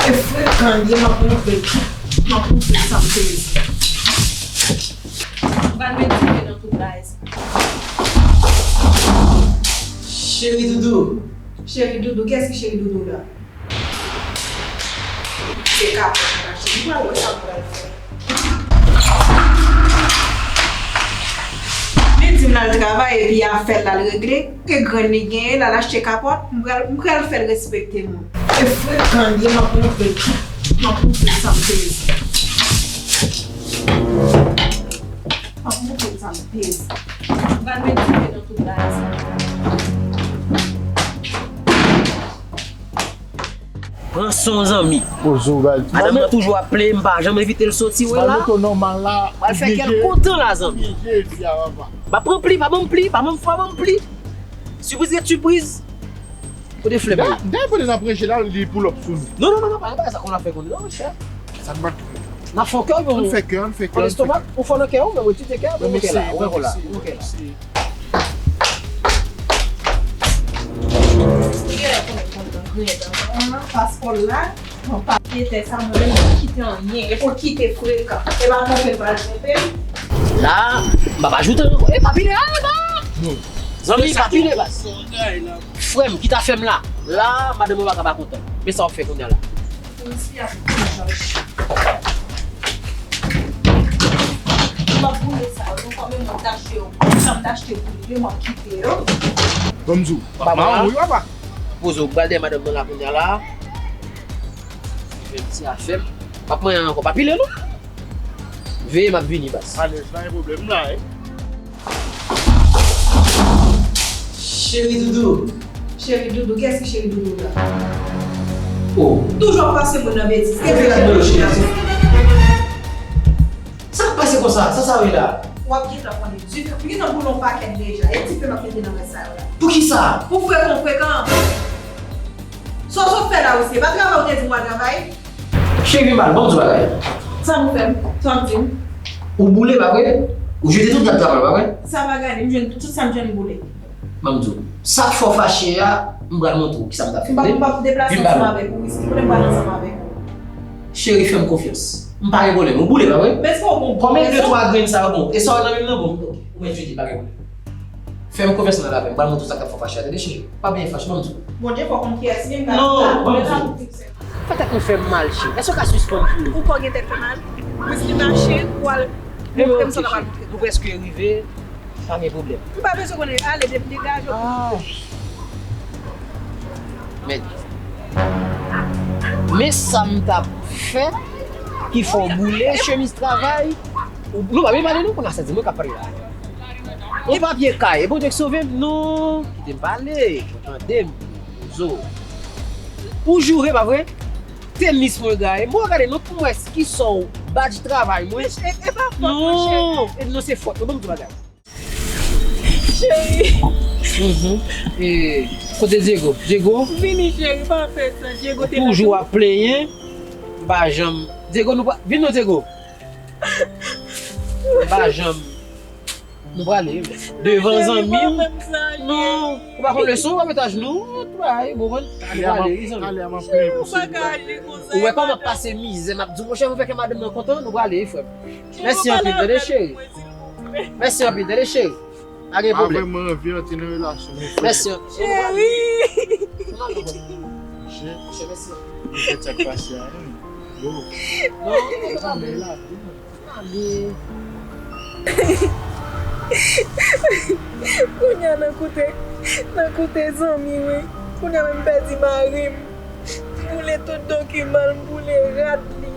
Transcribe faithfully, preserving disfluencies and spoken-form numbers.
Frekan li ye, m ap wonfle l, m ap wonfle l san peze. M pral met dife nan tout bagay sa. Cheri doudou. Cheri doudou, kiyès ki cheri doudou la? Se kapòt mwen achte. M pral wè sa m pral fè. Li di m l al travay epi afè l l al regle. E grenn li genyen, l al achte kapòt. M pral, m pral fè l respekte mwen. E frekan li ye, m ap wonfle l, m ap wonfle l san peze. M ap wonfle l san peze. M pral met dife nan tout bagay sa. Pran son zanmi. Poze w, Val. Madanm nan toujou ap plenyen, m pa janm envite l soti, wè la. Ti Malboro nòmal la. Pral fè kè l kontan la, zanmi. Oblije, fi a, papa. M ap pran pli, pa ban m pli, pa ban m fwa, ban m pli. Sipriz ret sipriz. Kote flèm yo? Dèyè pote nan pran jel la, li pull up sou nou. Non, non, non, non, pa, pa sa, konn ap fè konn non, monchè. Sa n pa N ap fè kè, bon. Ann fè kè, ann fè kè, ann fè kè. Lestomak, ou fò nan kè, ou, men ou tite kè, bon, ok la, ou wè la, ok la. Ou genlè konnen konn nan griyen dan nan, paspò la, bon, papye tè sa, mwen menm, mwen kite anyen, e pou kite frekan. E pa konprann pral twonpe m. La, m pa pa ajoute ankò. E pa pile, a, non! Zanmi, pa pile, baz. Frè m, kit afè m la. La, madanm mwen pa ka pa kontan. Men sa w ap fè kounye a la. Mèsi a tout jòj. M ap boule sa yo, non, kòm yo mwen t achte yo. Sa m t achte pou li, m ap kite yo. Ban m di w, m ap mawon wi, papa. Poze w, pral dèyè madanm nan la kounye a la. Fè ti afè m. M ap manyen ankò, pa pile non. Veye, m ap vini, baz. Alèz, pa gen pwoblèm, m la, wi. Cheri doudou. Cheri doudou, kiyès ki cheri doudou la? Oh. Toujou ap pase moun nan betiz. Kèt la dlo cheri. Sa k pase konsa? Sa sa ye la? W ap gentan konnen. Dife, m gentan boule yon pakèt deja. E dife m ap mete nan rès sa yo la. Poukisa? Pou frekan, frekan. Sa w sot fè la, ou se pa travay ou te di m w al travay? Cheri, mal, ban m di w bagay. Sa nou fè m? Sa w ap di m? Ou boule, pa vre? Ou jete tout gad travay, pa vre? Sa pa gade, m jwenn tout sa m jwenn boule. Ban m di w. Sa k fè w fache a, m pral montre w kisa m t ap fè. M p ap, m p ap deplase ansanm avèk ou, wi, si kote m pral ansanm avèk ou. Cheri, fè m konfyans. M pa gen pwoblèm. Ou boule, pa vre? Men se yon bon. Kòm de twa grenn sa yo bon. E sa w nan men m nan bon. Ok. Ou mèt jete, pa gen pwoblèm. Fè m konfyans nan lavi m. M pral montre w sa k ap fè w fache a, tande cheri. Pa byen fache, ban m di w. Bondye fò konn kiyès li ye, m pa. Non, ban m di w. Fè tèt mwen fè m mal, cheri. Èske w ka sispann kriye? Ou kò gen tèt fè mal? Whisky mache, ou al montre m sa w ta pral montre. Nou prèske rive, pa gen pwoblèm. M pa bezwen konnen, ale, de-, degaje w. Ah. Men, men sa m t ap fè ki fè w boule chemiz travay. Ou, nou pa byen pale non, kounye a sa di mwen k ap pale la. Yon papye kay, e Bondye k sove m, non. Kite m pale, tande m, zo. Ou joure, pa vre? Tenis mwen gaye. Mwen gade non pou mwen ki sa w badj travay mwen. E, e pa fòt, monchè. Non, e non, se fòt mwen. Ban m di w bagay. Cheri. Mhm. E, kote Diego? Diego? Vini, cheri, pa fè sa. Diego te la. Toujou ap plenyen. M pa janm. Diego, nou pa, vin non, Diego. M pa janm. Nou prale. Devan zanmi m. Non. Ou pa konn leson, w ap met ajenou. Ou prale, ou konprann? Nou prale, wi, zanmi. Ou wè kòman m ap pase mizè, m ap di w, monchè, pou fè kè madanm nan kontan, nou prale, wi, frè m. Mèsi anpil, tande, cheri. Mèsi anpil, tande, cheri. Pa gen pwoblèm. Mwen vrèman anvi antre nan relasyon, men frè. Mèsi anpil. Cheri. Monchè, mèsi anpil. Mwen fè sa k pase a, wi. Yo. Non, non, non. Kounye a nan kote, nan kote zanmi, wi. Kounye a menm pèdi mari m. M boule tout dokiman l, m boule rad li.